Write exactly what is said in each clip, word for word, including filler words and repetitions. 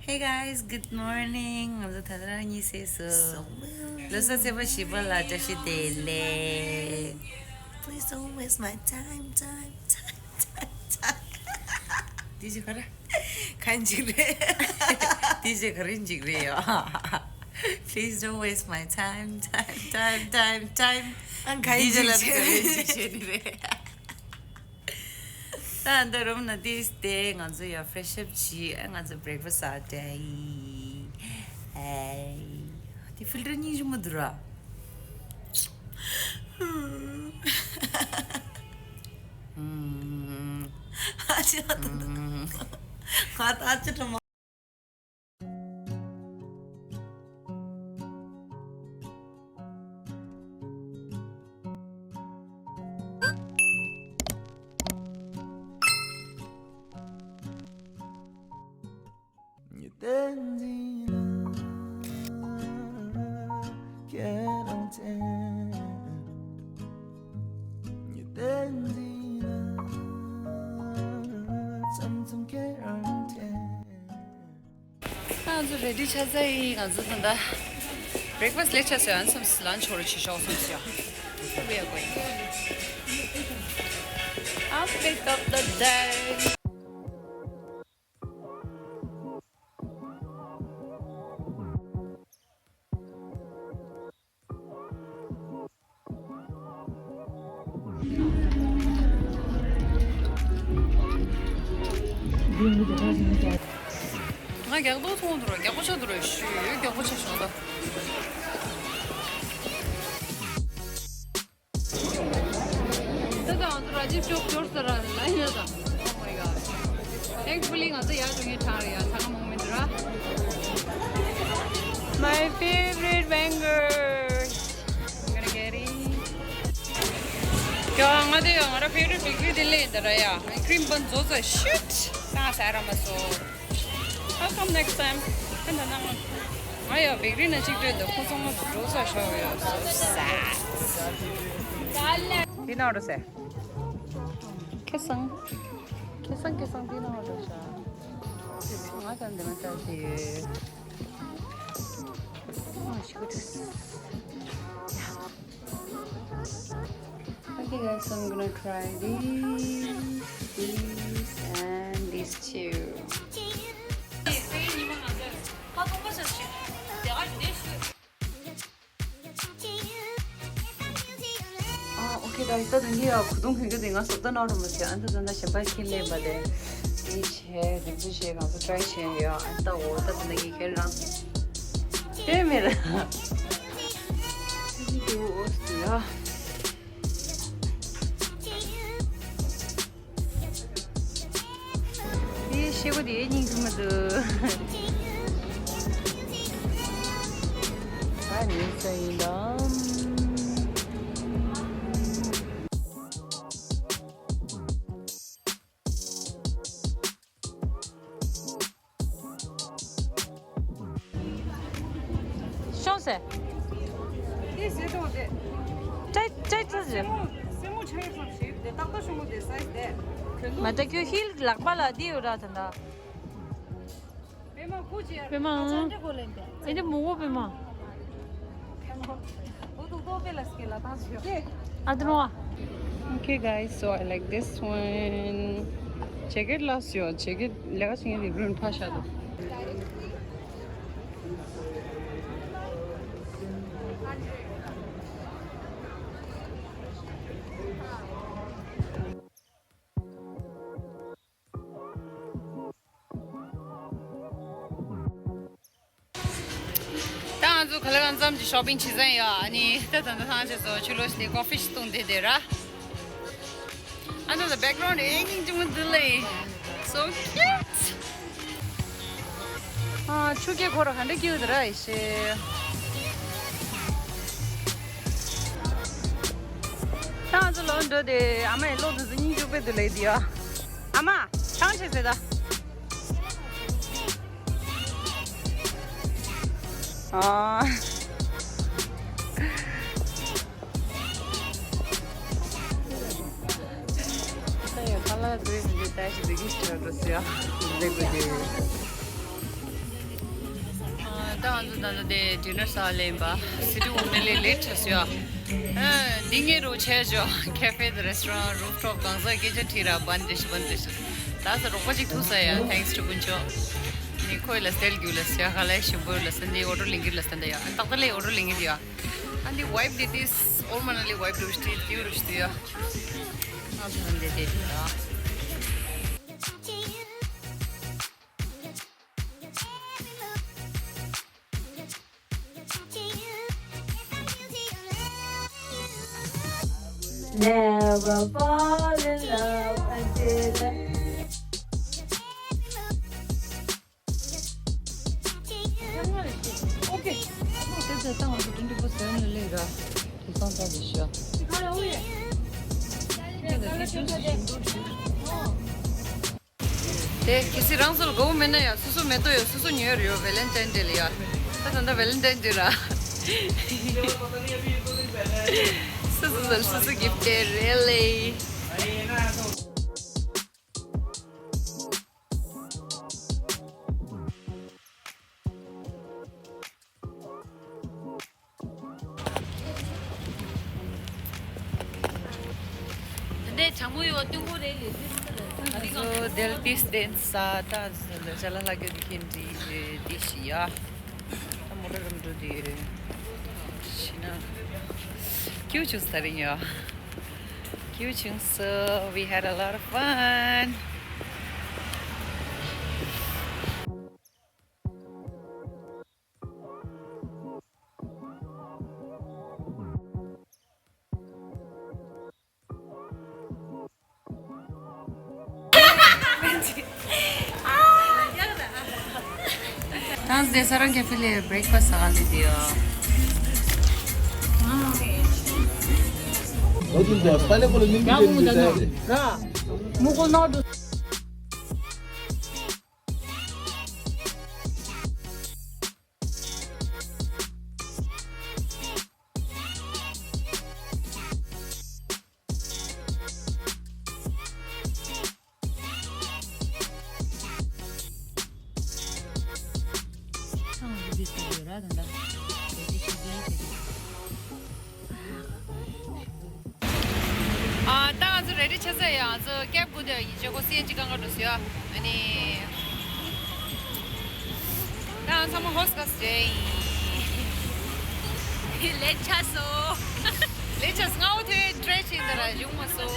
Hey guys, good morning. ང་ཚོ་ད་ལྟ་རང་གཉིད་སད་སོང་། ལོ་གསར་ཚེས་པ་བཞི་པ་ལ་བཀྲ་ཤིས་བདེ་ལེགས། Please don't waste my time, time, time, time, time. དེ་ཅི་ག་རེ། གང་ཅིག་རེད། དེ་ཅི་ག་རེ་ཅིག་རེད་ཡ། Please don't waste my time, time, time, time, time. ཨ། གང་ཅིག་ལ་ག་རེ་ཅིག་བྱས་ནི་རེད། ད་འདི་རུམ་ན་ཏིས་ཏེ་ང་ཚོ་ཡ་ཕེ་རེ་ཤི་ཨབ་བྱས། ང་ཚོ་བྷི་རེག་ཕ་སི་ཟ་དེ་ཡིན། ཨེ། དེ་ཕིལ་ཊར་སྙིང་རྗེ་མོ་འདུག་ར། ཨ་ཅག་ད་ང་ད་ཅི་ཀྲ་མ། ང་ཚོ་རེ་ཌི་ཆགས་ཚར་ཡིན། ང་ཚོ་ད་ལྟ་བྷི་རེག་ཕ་སི་ལེཊ་ཆགས་སོང་། ཨན་སམ་སི་ལན་ཆོ་རོ་ཆི་ཤོག་སམ་སི་ཡ། We are going. Outfit of the day. ང་རྒྱག་མདོག་མཐོང་འདུག་ར། རྒྱག་པོ་ཆགས་འདུག་ར། ཤུ་རྒྱག་པོ་ཆགས་ཤོག་ད། ད་ད་ང་ཚོ་ར་ཇིབ་ཤོག་འབྱོར་ས་ར་ལ་ཡིན་ན་ད། Oh my god. Thankfully ང་ཚོ་ཡར་འགྲོ་མཁན་གྲགས་རེད་ཡ། ས་ཁ་མང་མི་འདུག་ར། My favorite Wrangler. I'm gonna get it. ཡ་ང་དེ་ཡ་ང་ར་ཕེ་ཝ་རི་ཊི་བེ་ཀ་རི་དེ་ལེན་ད་ར་ཡ། ཁི་རིམ་བན་བཟོ་ཚ་ཤིཊ། ད་ཟ་ར་མ་སོ། I'll come next time. ཁ་འདྲ་ན་ང་ཡ་བེ་ཀ་རི་ན་གཅིག་སྤྲད་འདུག་ཁོ་ཚང་མ་འགྲོ་ས་ཤོག་ཡ་སོ་ས། འདི་ན་འགྲོ་ས། ཁེ་སང་། ཁེ་སང་ཁེ་སང་འདི་ན་འགྲོ་ས། ང་ད་འདི་མ་ལྟ་ཞིག་ཡོད། ཨ་ཤི་གོ་ཏུ། Okay guys, so I'm gonna try these, these and these two. ཨ། ཨོ་ཁེ། ད་ད་དུང་ཡ་གུ་དུང་གོན་གི་དེ་ང་སོབ་ད་ནོར་མ་ཟེར། ཨ་ད་ད་ད་གཞན་པ་ཁྱེར་ལེན་པ་དེ་དེ་བྱས་དེ་ཚོ་བྱས་ང་ཚོ་ཊ་རའི་བྱས་ཡོད། ཨ་ད་འོ་ད་ད་ད་གི་ཁྱེར་རང་དེ་མེད་ར། དེ་འོ་སི་ཡ། དེའི་ཤེལ་སྒོ་དེའི་སྙིང་རྗེ་མ་འདུག་ད་ཉལ་ས་ཡིན་ལ། ཤོང་ཟེར། དེ་ཟེར་ཏོ་དེ། ཏྲེ་ཏྲེ་ཏྲེ་ཟེར། སེན་མོ་སེན་མོ་ཆ་ཡོད་ཙམ་ཞིག་དེ་ཏག་ཏག་ཤོང་གོ་དེ་སའི་ཛི་དེ། གྱོན་མ་ད་ཁྱོད་ཧིལ་ལག་པ་ལ་འདི་ཡོད་ར་ད་ད། པད་མ་ཀུ་ཅི་ཡ། པད་མ་ཨང་། ཨེ་འདི་མོ་གོ་པད་མ། Okay guys, so I like this one. ཇེ་ཀེཊ་ལ་སོ་ཇེ་ཀེཊ་ལས་ཀ་བྱེད་མཁན་དེ་རུན་ཕ་ཤ་དང་། ད་ང་ཚོ་ག་ལེ་གང་འཚམ་གྱི་ཤོ་པིང་བྱེད་ཟིན་ཡོད། ཨ་ནི་ད་ད་ད་ཐང་ཆེ་སོ་ཆུ་ལོ་ཞིག་དེ་ཀོ་ཕི་ཞིག་བཏུང་དེ་དེ་ར། ཨ་ད་ད་བེག་རའུན་ཌི་ཨེ་སྙིང་རྗེ་མོ་འདི་ལེ། So cute. ཨ་ཆུ་སྐྱེས་ཁོ་ར་ག་འདྲ་སྐྱིད་འདུག་ར་ཡེ་ཤེས། ད་ང་ཚོ་ལོག་འགྲོ་དེ་ཨ་མ་ཡི་ལོག་དུ་ཚོ་སྙིང་རྗེ་པོ་འདུག་ལེ་དེ་ཡ། ཨ་མ། ཐང་ཆད་ཟེར་ད། ཨ། ད་ཡ་ཁ་ལག་འདི་འདི་ད་ཞིག་འདི་གི་ཞིག་འགྲོ་ཟེར་ཡ། འདི་གི་འདི། ང་ཚོ་ད་ལྟ་དེ་ཌི་ནར་ཟ་ལེན་པ། སི་ཊི་ཝུ་མེན་ལས་ལེ་ཊི་བྱས་སོང་ཡ། ཨ། འདི་ངའི་རུ་ཆེ་ཇོ་ཁེ་ཕེ་དེ་རེ་སི་ཊོ་རན་ཊི་རུབ་ཊོབ་གང་ཟག་སྐད་ཆ་དྲིས་ར་བན་དེ་ཤི་བན་དེ་ཤི། ད་ས་རོགས་པ་ཅིག་ཐུག་ས་ཡ། thanks to དཀོན་མཆོག་ནི་ཁོས་ལ་སྟེར་རྒྱུ་ལ་ཟེར་ཧ་ལས་ཞིམ་པོ་ལ་ཟེར། འདི་ཨོ་ཌར་ལེན་གྱི་ལ་ཟེར་འདི་ཡ། ཏག་ཏག་ལས་ཨོ་ཌར་ལེན་གྱི་འདི་ཡ། ཨ་འདི་ཝའིབ་འདི་ཏིས་ཨོལ་མ་ན་ལི་ཝའིབ་འདུག་སྟེ་ཏིའུ་རུ་སྟེ་ཡ། ང་ཚོ་འདི་དེ་དེ་ཡ། Never fall in love until Okay. དེ་ཚོ་ཏང་གི་ཀྲིན་ཏི་པོ་སེ་ཝེན་ལ་ལས་ར། དེ་སང་ད་དེ་ཤོ། དེ་གལ་སྲིད་རང་ཚོ་ལ་དགའ་བོ་མེད་ན་ཡང་སོ་སོ་མེ་ཏོག་ཡོད། སོ་སོ་ཉོས་རེད་ཡོད། ཝེ་ལེན་ཊའིན་ཌེ་ལ་ཡ། ད་ད་ད་ཝེ་ལེན་ཊའིན་ཌེ་ར། སོ་སོ་ལ་སོ་སོ་གིཕ་ཊི་རེད་ལེ། འདི་གྲང་མོ་ཡོད་སྟོན་གོ་རེད་ལེ། ང་ཚོ་དེལ་ཏིས་དེན་ས་ད་ཅ་ལག་ལྷག་རྒྱུ་དེ་ཁྱེད་འདི་དེ་ཤི་ཡ། ད་མོ་ཊ་རུམ་འགྲོ་དེ་ཤི་ན་ཁྱིའུ་ཆུང་ས་རིང་ཡ། ཁྱིའུ་ཆུང་སོ། We had a lot of fun. ད་ང་ཚོ་དེ་ས་རང་ཀེ་ཕེ་ལ་བྷི་རེག་ཕ་སི་ཟ་ག་སླེབས་དེ་ཡོད། ཨ། ད་ང་ཚོ་རེ་ཌི་ཆགས་ཚར་ཡོད། ང་ཚོ་ཀེབ་དགུ་དེ་ཡིན་ཆོག་གོ་སི་ཨེན་ཇི་གང་ག་འགྲོ་སོང་ཡོད། ཨ་ནི། ད་ང་ཚང་མ་ཧོ་སི་ཁ་སི་རེད། ལེ་ཆགས་སོང་། ལེ་ཆགས་སོང་། ང་འོ་དེ་ཊི་རེ་ཆེན་དེ་ར་ཡོང་མ་སོང་།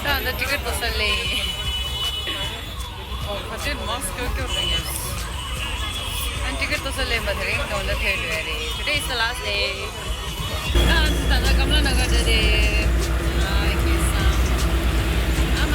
ད་ད་ཊི་ཀེ་ཊི་ཏོ་ས་ལེ། ཨོ་ཁ་ཆེ་མཱ་སི་ཀི་སྐྱོར་སྐྱོར་རེད་ཡ། ཨན་ཊི་ཀེ་ཊི་ཏོ་ས་ལེ་མ་དེ་རིང་དོན་ད་ཐེ་ལུ་ཡ་རེད། Today is the last day. ད་ད་ད་ཀམ་ལ་ན་གར་ད་རེད། ཨ་ཁེ་སང་ཨ་མ།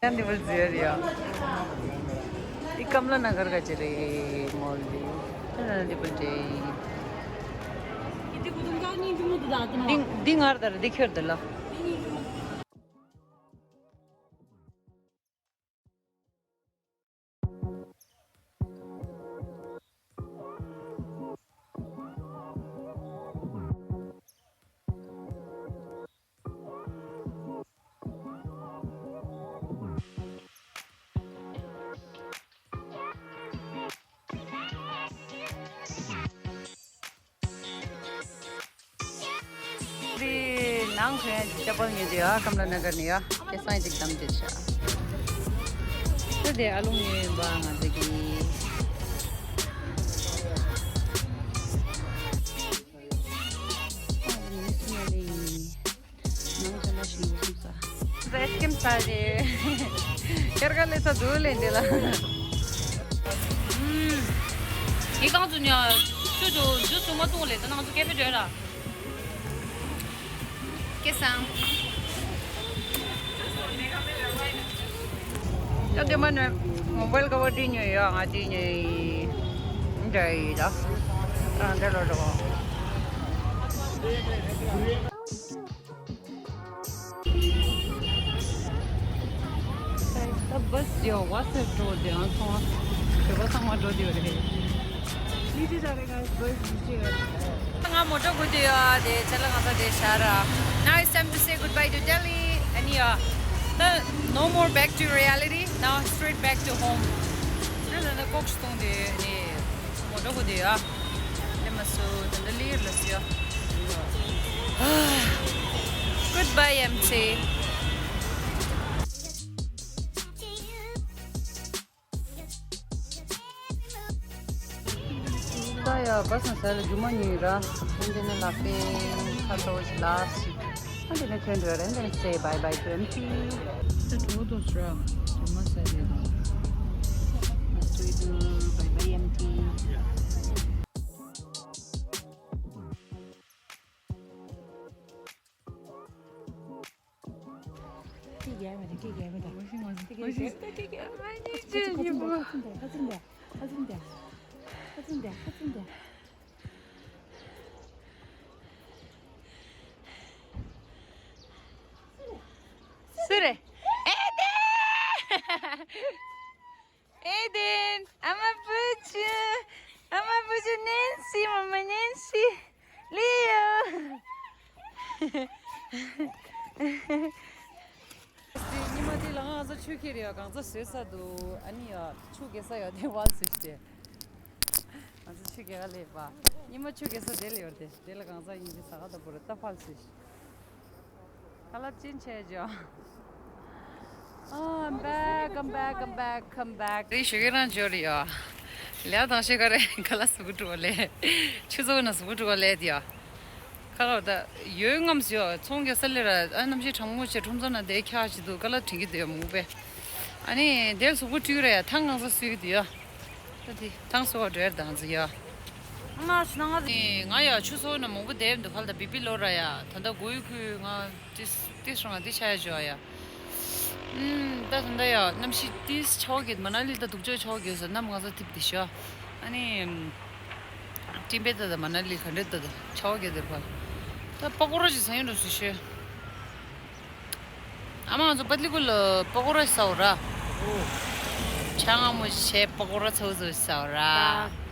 ཡང་འདི་བོ་ཟེར་ཡ། འདི་ཀམ་ལ་ན་གར་ག་ཅི་རེད་མོལ་འདི། ད་ན་འདི་བོ་འདྲེ། འདི་འདི་ངར་དར་འདི་ཁྱོད་འདི་ལ། དེ་ནང་ཁོན་ཅ་པལ་ཉོས་ཏེ་ཡ་ཀམ་ལ་ན་གར་ནས་ཡ་ཁེ་སང་ཅིག་བདམས་ཏེ་ཆ། དེ་དེ་ཨ་ལུང་ཉོས་ཡིན་པ་ང་ཚོ་གི། ཨ་ལུང་ཉོས་སུ་ཡ་ལེ་ཡིན། ནང་ཅ་ལག་ཞིག་ཡོད་སུ་ས། ཟས་ཁྱིམ་ས་རེད། ཁྱེར་ག་ལེ་ས་འདུག་ལེ་འདི་ལ། ཨུམ། ཡི་གང་ཚོ་ཉ་ཆུ་ ཇུས་ཇུས་མ་བཏུང་ལེ་ད་ནང་ཚོ་ཀེ་ཕེ་འགྲོ་ར། སྐལ་བཟང་། ཡ་དེ་མ་ནས་མོ་བལ་ཀ་བ་དྲིས་ཉོས་ཡོད། ང་དྲིས་ཉོས་ཡིན། འདྲ་ཡིན་ད། ཨ་འདྲ་ལོ་འགྲོ། ད་བས་ཡོད་བ་སེ་འགྲོ་དེ་ཨང་སོང་། བོད་པ་ཚང་མ་འགྲོ་དེ་ཡོད་རེད། ལི་ཅི་ཟ་རེ་ག་བས་ཅི་ཡོད། ང་མོ་ཊ་སྒུག་དེ་ཡོད་དེ་ཅ་ལག་ང་ཚོ་དེ་ཤར་ར། Now it's time to say goodbye to Delhi. ཨ་ནི་ཡ། ད་no more back to reality. Now straight back to home. ད་ད་ད་ལྐོག་ཞིག་གཏོང་དེ་ནི་མོ་ཊ་སྒུག་དེ་ཡོད། ལེ་མ་སུ་ད་ད་ལི་ར་ལ་སུ་ཡོད། Goodbye, M T. ད་ཡ་བས་ས་ལ་རྒྱུ་མ་ཉོས་ར། འདི་ནས་ལ་པེ་ཁ་ཏོ་ཞིག་ལ་ཞིག་ཨ་འདི་ནས་ཐོན་འགྲོ་ར། འདི་ནས་say bye bye to M T. ད་འགྲོ་དོ་སུ་ར། རྒྱུ་མ་ས་རེད་དོ། Bye bye M T. སུ་རེད། ཨེ་ཏེ། ཨེ་ཏེ། ཨ་མ་བུ་ཆུ། ཨ་མ་བུ་ཆུ། ནེན་སི། མ་མ་ནེན་སི། ལི་ཡོ། ཉི་མ་དེ་ལ་ང་ཚོ་ཆུ་ཁྱེར་ཡོད། གང་ཚོ་བཟོས་ས་འདུག་ཨ་ནི་ཡ་ཆུ་རྒྱག་ས་ཡོད་དེ་བལ་སུ་ཞིག་དེ། ང་ཚོ་ཆུ་རྒྱག་ག་སླེབས་པ། ཉི་མ་ཆུ་རྒྱག་ས་དེ་ལ་ཡོད་དེ། དེ་ལ་གང་ཚོ་ཡིན་གྱི་ས་ག་ད་བུ་ར་ད་བལ་སུ་ཞིག་ཁ་ལབ་ཅན་ཆེ་ཇོ། Oh, I'm back, I'm back, I'm back, I'm back. རེ་ཞུ་གི་རང་ཇོ་རེ་ཡོ། ལས་དང་ཤེས་ག་རེ་ཁ་ལ་སུ་གུ་ཀྲུ་བ་ལེ། ཆུ་ཚོད་ན་སུ་གུ་ཀྲུ་བ་ལེ་དེ་ཡོ། ཁ་ལ་ད་ཡོད་ངམ་སུ་ཡོ། ཚོང་རྒྱག་ས་ལེ་ར། ཨ་གནམ་གཤིས་གྲང་མོ་བྱས་ཁྲོམ་ཚོ་ན་དེ་ཁྱག་ཅིག་འདུག་ཁ་ལ་དྲན་གི་དེ་ཡོ་མུག་པས། ཨ་ནི་དེ་སུ་གུ་ཀྲུ་རེ་ཡ། ཐང་གང་ས་སུ་གི་དེ་ཡོ། ད་དེ་ཐང་སུ་བ་འགྲོ་ཡར་དང་ཟི་ཡོ། ང་ཡ་ཆུ་ཚོད་ན་མང་པོ་བསྡད་འདུག་ཁ་ལ་ད་བི་པི་ལོ་ར་ཡ། ད་ད་གོ་ཡུ་ཁུ་ང་ཏིས་ཏིས་རང་ཏིས་ཆ་ཡ་ཇོ་ཡ། ཨུམ། ད་ད་ད་ཡ་གནམ་གཤིས་ཏིས་ཆ་བ་གི་མ་ན་ལི་ད་སྡུག་ཅག་ཆ་བ་གི་ཟེར་ནམ་ང་ཚོ་ཐིབ་དེ་ཤོ། ཨ་ནི་ཏིམ་པེ་ད་ད་མ་ན་ལི་ག་འདྲེ་ད་ད་ཆ་བ་གི་དེར་ཕ། ད་པ་ཀོ་ར་ཅིག་ཟ་ཡོང་འགྲོ་སུ་ཤོ། ཨ་མ་ང་ཚོ་པ་ཏི་ལི་ཀུ་ལ་པ་ཀོ་ར་ཟ་བ་ར། ཆ་ང་མོ་ཆེ་པ་ཀོ་ར་ཚོ་ཚོ་ཟ་བ་ར།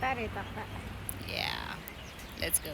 ཏག་ཏག་རེད་ཏག་ཏག Yeah, let's go.